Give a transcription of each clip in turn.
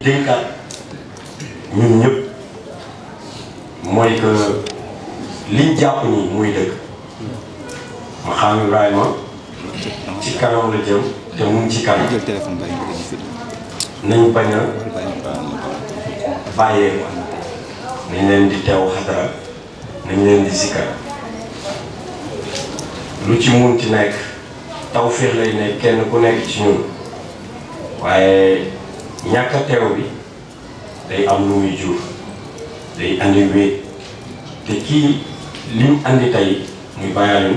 dénkaat ñun ñëpp mooy que liñ jàpp ni muy dëgg ma xam Ibrahima ci kanam la jëm te mu ngi ci kanam nañ bañ a bàyyee ko nañ leen di teew xadara nañ leen di sikkar lu ci mun ci nekk tawfeex lay nekk kenn ku nekk ci ñun waaye ñàkk a teew bi day am lu muy jur day andi wéet te kii liñ andi tey muy bàyyalin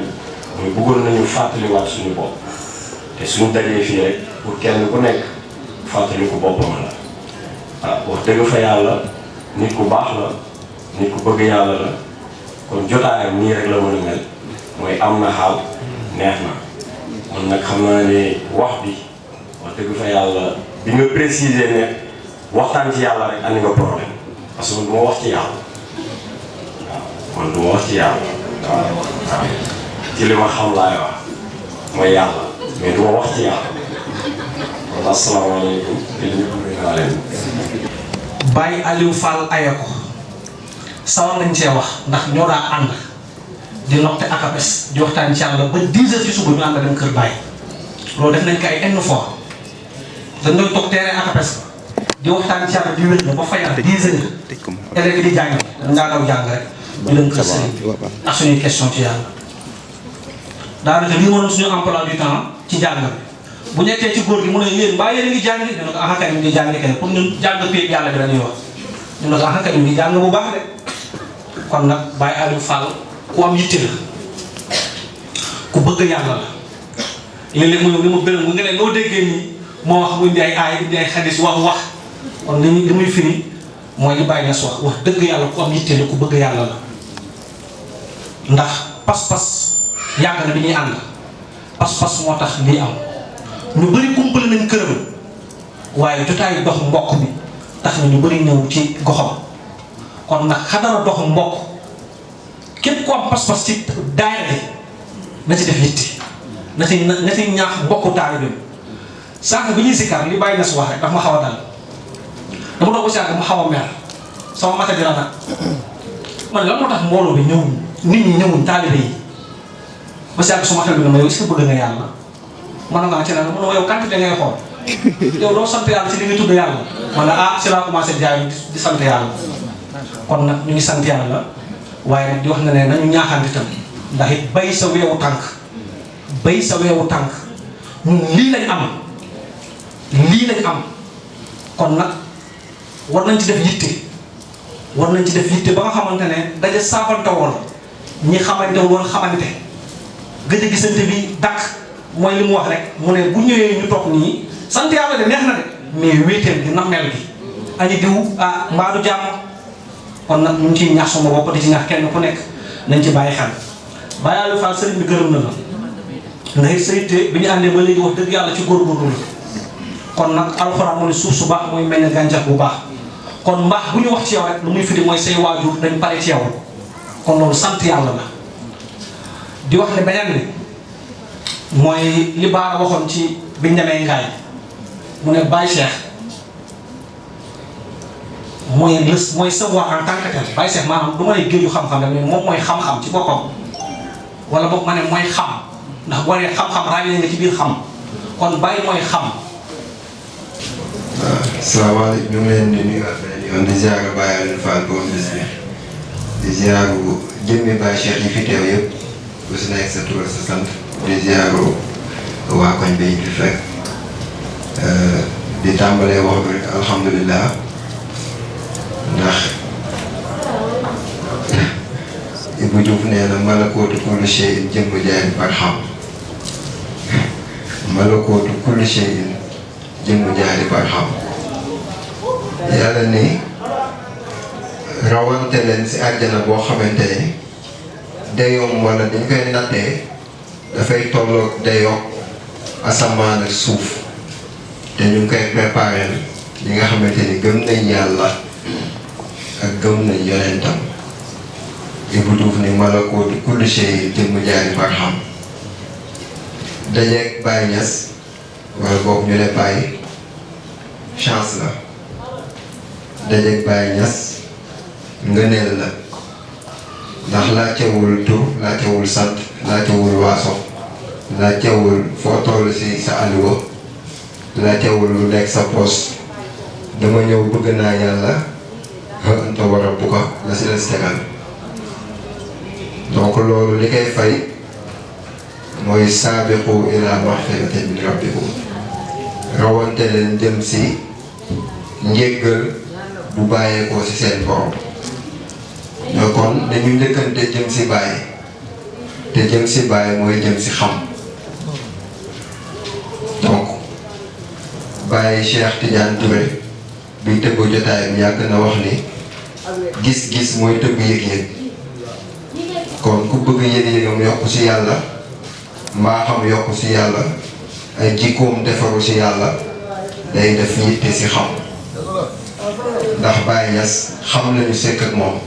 muy bëggoon nañu fàttaliwaat suñu bopp te suñu dajee fii rek pour kenn ku nekk fàttali ko boppam la wax dëgg fa yàlla nit ku baax la nit ku bëgg yàlla la kon jotaayam nii rek la mën a mel mooy am na xaal neex na man nag xam naa ne wax bi wax dëgg fa yàlla bi nga préciser ne waxtaan ci yàlla rek andi nga problème parce que man du ma wax ci yàlla waaw man du ma wax ci yàlla waaw ci li ma xam laay wax mooy yàlla mais du ma wax ci yàlla kon asalaamaaleykum wa Baye Aliou Fall aye ko sawar nañ cee wax ndax ñoo daa ànd di noppte ak apes di waxtaan ci yàlla ba 10 heures ci suba ñu ànd dem kër Baye loolu def nañ ko ay une fois dañ doon toog terrain ak apes di waxtaan ci yàlla di wér na ba fayal 10 heures élèves di jàng dañ ngaa daw jàng rek ñu dem kër sëriñ ak suñuy question ci yàlla daanaka lii mënoon suñu emploi du temps ci jàng bi bu nekkee ci góor gi mu ne yéen mbaa yéen a ngi jàng ñu ne ko ah kay ñu ngi jàng kay pour ñun jàng péeg yàlla bi la ñuy wax ñu ne ko ah kay ñu ngi jàng bu baax de kon nag Baye Aliou Fall ku am yitte la ku bëgg yàlla la léeg-léeg mu mu gën mu ngi ne noo déggee nii moo wax mu indi ay aay indi ay xadis wax kon li muy firi mooy li Baye Niass wax dëgg yàlla ku am yitte la ku bëgg yàlla la ndax pas-pas yàgg na bi ñuy ànd pas-pas moo tax lii am ñu bëri kumpale nañ këram waaye jotaayu dox mbokk bi tax na ñu bëri ñëw ci goxam kon nag xadara dox mbokk képp ku am pas-pas ci daayira na ci def yitte na ci ñaax mbokku taalibe bi sànq bi ñuy sikkar li Baye Niass wax rek daf ma xaw a dal dama doon ko sànq mu xaw a mer sama mata dina nag man lan moo tax mbooloo bi ñëwuñ nit ñi ñëwuñ taalibe yi ba sànq suma xel bi na ma yow est-ce que bëgg nga yàlla man nga ci naan man yow quantité ngay xool yow doo sant yàlla ci li nga tudd yàlla man la si laa commencé jaay di sant yàlla kon nag ñu ngi sant yàlla waaye nag di wax na ne nañu ñaaxante tam ndax it bay sa weewu tànk ñun lii lañ am kon nag war nañ ci def yitte ba nga xamante ne daja saafante woon ñi xamante woon xamante gëj a gisante bi dakk mooy li mu wax rek mu ne bu ñëwee ñu toog nii sant yàlla de neex na de mais wéeteem gi nammeel gi añi diw mbaa du jàmm kon nag ñu ngi ciy ñaax sama bopp di ci ñaax kenn ku nekk nañ ci bàyyi xel Baye Aliou Fall sëriñ bi gërëm na la ndax it sayte bi ñu àndee ba léegi wax dëgg yàlla ci góorgóorlu la kon nag alxuraan mu ne suuf su baax mooy mel ne gàncax bu baax kon mbaax bu ñu wax ci yow rek lu muy firi mooy say waajur dañ pare ci yow kon loolu sant yàlla la di wax ne beneen ni mooy li Baara waxoon ci biñ demee ngaay mu ne Baye Cheikh mooy savoir en tant que tel Baye Cheikh maanaam du ma ne géeju xam-xam rek mais moom mooy xam-xam ci boppam wala boog ma ne mooy xam ndax boo nee xam-xam ràññee nga ci biir xam kon Baye mooy xam. Salaamaaleykum ñu ngi leen di nuyu yoon di ziar Baye Aliou Fall boobu di ziar jëmmi Baye Cheikh yi fi teew yëpp ku si nekk sa tur sa sant di ziar waa koñ bi ñu fi fekk di tàmbalee wax bi rek alhamdulilah ndax Ibou Diouf nee na malakootu kulli shay'in jëmm jaay barxam malakootu kulli shay'in jëmm jaay barxam yàlla ni rawante leen si àjjana boo xamante ne dayoom wala dañ koy nattee dafay tolloog dayoog asamaan ak suuf te ñu ngi koy préparé ñi nga xamante ni gëm nañ yàlla ak gëm nañ yonentam Ibou Diouf ni malakootu kulli shay jëmm jaari barxam dajeeg Baye Niass wala boog ñu ne Baye chance la dajeeg Baye Niass ngëneel la ndax laajtewul tur laajtewul sant laajtewul waaso laajtewul foo toll si sa alluwa laajtewul lu nekk sa poos dama ñëw bëgg naa yàlla anta war a bugga la si des tegal donc loolu li koy fay mooy saabiqu ila maxfiratin min rabbikum rawante leen jëm si njéggal bu bàyyeekoo si seen borom donc kon dañu njëkkante jëm si Baye te jëm si Baye mooy jëm si xam donc Baye Cheikh Tidiane Touré bi tëgg jotaay bi yàgg na wax ni gis-gis mooy tëgg yëg-yëg kon ku bëgg yëg-yëgam yokku si yàlla mbaaxam yokku si yàlla ay jikkoom defaru si yàlla day def yitte si xam ndax Baye Niass xam lañu sekk ak moom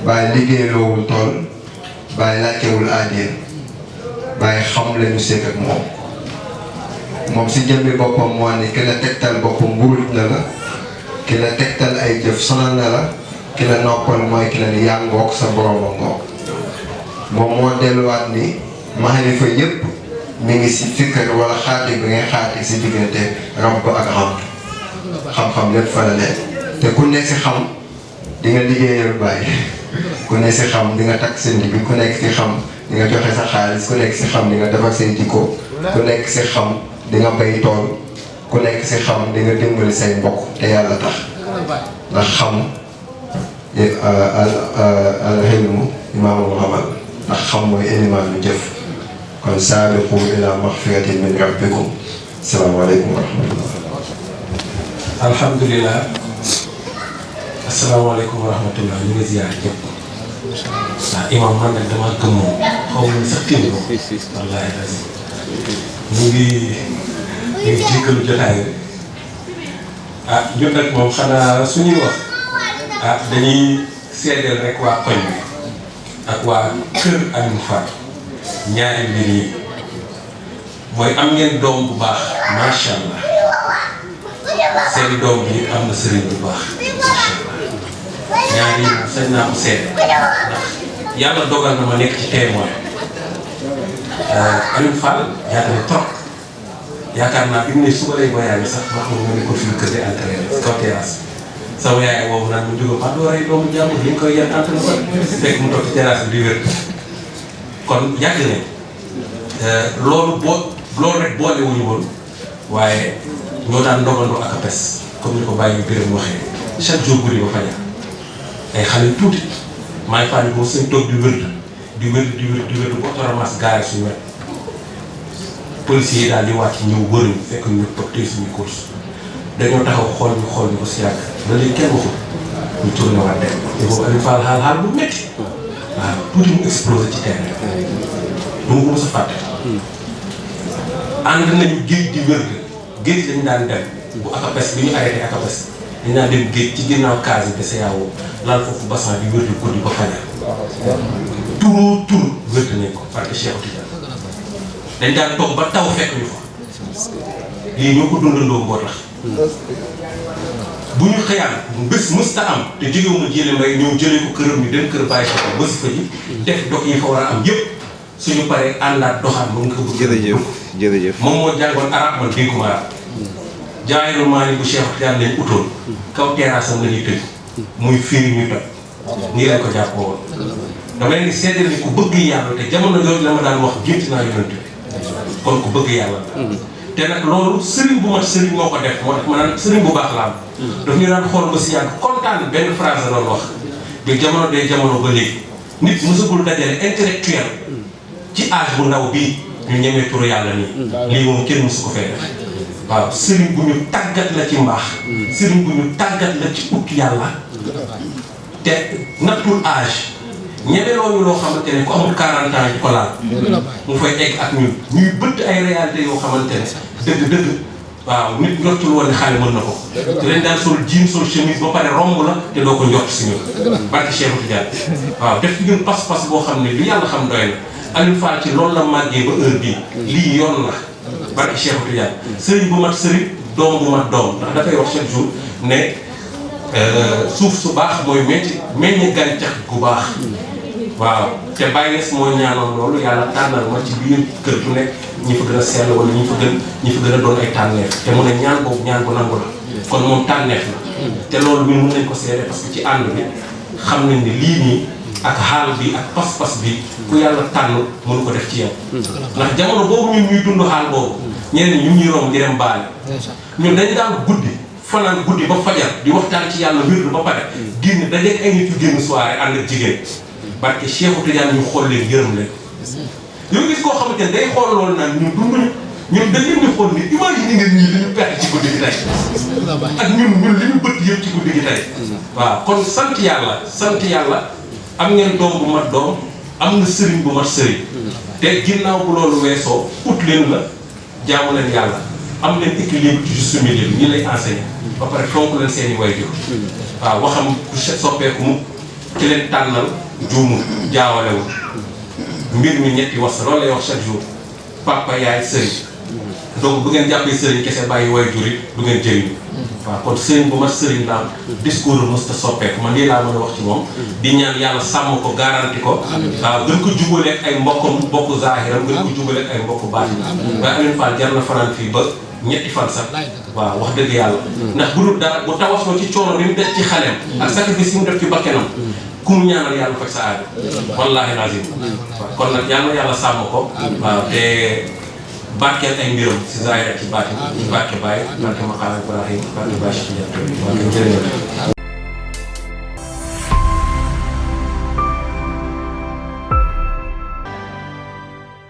Baye liggéeyloowul tool Baye laajtewul aadiyeen Baye xam lañu sekk ak moom si jëmmi boppam moo ni ki la tegtal boppam mburuj na la ki la tegtal ay jëf sonal na la ki la noppal mooy ki la ni yaa ngoog sa borom a ngoog moom moo delluwaat ni maarifa yépp mi ngi si fikkar wala xaati bi ngay xaati si diggante rabb ak xam-xam lépp fa la nekk te ku nekk si xam di nga liggéeyal Baye ku nekk si xam di nga takk sa ndigg ku nekk si xam di nga joxe sa xaalis ku nekk si xam di nga defar say jikko ku nekk si xam di nga bay tool ku nekk si xam di nga dimbali say mbokk te yàlla tax ndax xam al ilmu imaamul amal ndax xam mooy élément lu jëf kon saabiqu ila maxfiratin min rabbikum asalaamaaleykum wa rahmatullah. alhamdulilah asalaamaaleykum wa rahmatullah ñu ngi ziar ñëpp waaw imam man nag damaa gëm moom xaw ma sax téeméer moom wallaahi ñu ngi jéggalu jotaay bi ñun nag moom xanaa suñuy wax dañuy seedeel rek waa koñ bi ak waa kër Alioune Fall ñaari mbir yi mooy am ngeen doom bu baax macha allah seen doom bi am na sëriñ bu baax macha allah ñaari sañ naa ko seede ndax yàlla dogal na ma nekk ci témoin Alioune Fall yaakaar na trop yaakaar naa bi mu ne suba lay voyage sax wax nga ne ko fii kër de entraîné si kaw terrasse sama yaay woowu naan mu jóge ma doo rey doomu jàmbur li nga koy yan entraîné ko fekk mu toog ci terrasse bi di wér kon yàgg nañ loolu rek boole wuñu woon waaye ñoo daan ndogandoo ak a pes comme ni ko bàyyi Birame waxee chaque jour guddi ba fajar ay xale tuuti maa ngi fàttali ko seen toog di wér ba otoramas gaare suñu wet policiers yi daal di wàcc ñëw wëruñu fekk ñu toog tey suñu course dañoo taxaw xool ñu ko si yàgg ba léegi kenn waxul ñu tourné waat dem te boobu Alioune Fall xaal bu métti waaw tuuti mu explosé ci terrain du ma ko mos a fàtte ànd nañu géej di wér géej lañu daan dem bu akapes bi ñu arrêté akapes dañu daan dem géej ci ginnaaw case yi de CAO laal foofu bassin di wér di guddi ba fajar tur wér nañ ko parce que Cheikh Tidiane dañ daan toog ba taw fekk ñu fa lii ñoo ko dundandoo moo tax bu ñu xëyaan bés mësta am te jógewu ma jële mbay ñëw jëlee ko këram ñu dem kër bàyyi ko ba si fa ji def dox yi fa war a am yëpp suñu paree àndaat doxaat ba nga ko bëgg. jërëjëf moom moo jàngoon arab man dégguma arab jaayiru maa ni bu Cheikh Tidiane lañ utoon kaw terrasse am la ñuy tëj muy firi ñu toj nii lañ ko jàppoo woon dama leen di seedeel ni ku bëgg yàlla te jamono yooyu la ma daan wax gént naa yonent bi kon ku bëgg yàlla te nag loolu sëriñ bu mat sëriñ moo ko def moo tax ma naan sëriñ bu baax la am daf ñu daan xool ba si yàgg kontaan benn phrase la doon wax de jamono ba léegi nit mësagul dajale intellectuel ci âge bu ndaw bii ñu ñemee turu yàlla nii lii moom kenn mësu ko fee def waaw sëriñ bu ñu tàggat la ci mbaax sëriñ bu ñu tàggat la ci ut yàlla te nattul âge ñebe loolu loo xamante ne ku amul 40 ans yi ko laal mu fay egg ak ñun ñuy bëtt ay réalité yoo xamante ne dëgg waaw nit njortul woon ne xale mën na ko te leen daan sol jean sol chemise ba pare romb la te doo ko njort si ñun barke Cheikh Tidiane waaw def ci ñun pas-pas boo xam ne lu yàlla xam doy na Alioune Fall ci loolu la màggee ba heure bii lii yoon la barke Cheikh Tidiane sëriñ bu mat sëriñ doom bu mat doom ndax dafay wax chaque jour ne suuf su baax mooy meññ gàncax gu baax. waaw te Baye Niass mooy ñaanoon loolu yàlla tànnal ma ci biir kër bu nekk ñi fa gën a sell wala ñi fa gën a doon ay tànneef te mu ne ñaan boobu ñaan bu nangu la kon moom tànneef la te loolu ñun mën nañ ko seede parce que ci ànd bi xam nañ ne lii nii ak xaal bi ak pas-pas bi ku yàlla tànn mënu ko def ci yow ndax jamono boobu ñun ñuy dund xaal boobu ñeneen ñu ñuy romb di dem baale ñun dañ daan guddi fanaan guddi ba fajar di waxtaan ci yàlla wirdu ba pare génn dajeeg ay nit yu génn soirée ànd ak jigéen barke Cheikhu Tidiane ñu xool leen yërëm leen yow gis koo xamante ne day xool loolu naan ñun dunduñu ñun dañ leen di xool ni imagine ngeen ñii li ñu perte ci guddi gi tey ak ñun li ñu bët yëpp ci guddi gi tey waaw kon sant yàlla am ngeen doom bu mat doom am na sëriñ bu mat sëriñ te ginnaaw bu loolu weesoo ut leen la jaamu leen yàlla am leen équilibre ci juste milieu bi ñi lay enseigné ba pare fonk leen seen i waajur waaw waxam du soppeeku mu ci leen tànnal juumul jaawalewul mbir mi ñetti wax loolu lay wax chaque jour papa yaay sëriñ donc bu ngeen jàppee sëriñ kese bàyyi waajur yi du ngeen jëriñu waaw kon sëriñ bu mat sëriñ la am discours mos ta soppeeku man lii laa mën a wax ci moom di ñaan yàlla sàmm ko garanti ko waaw gën ko jubaleeg ay mbokku zahiram gën ko jubaleeg ay mbokku baatin waaye Alioune Fall jar na fanaan fii ba ñetti fan sax waaw wax dëgg yàlla ndax bu dul dara bu tawasloo ci coono bi mu def ci xaleem ak sacrifice yi mu def ci bakkenam ku mu ñaanal yàlla faj sa aajo wallaahi lazim waaw kon nag yàlla sàmm ko waaw te barkeel ay mbiram si zaahir ak ci baatin ci barke Baye barke Maqaam Ibrahim barke Baye Cheikh Ndiaye waaw jërëjëf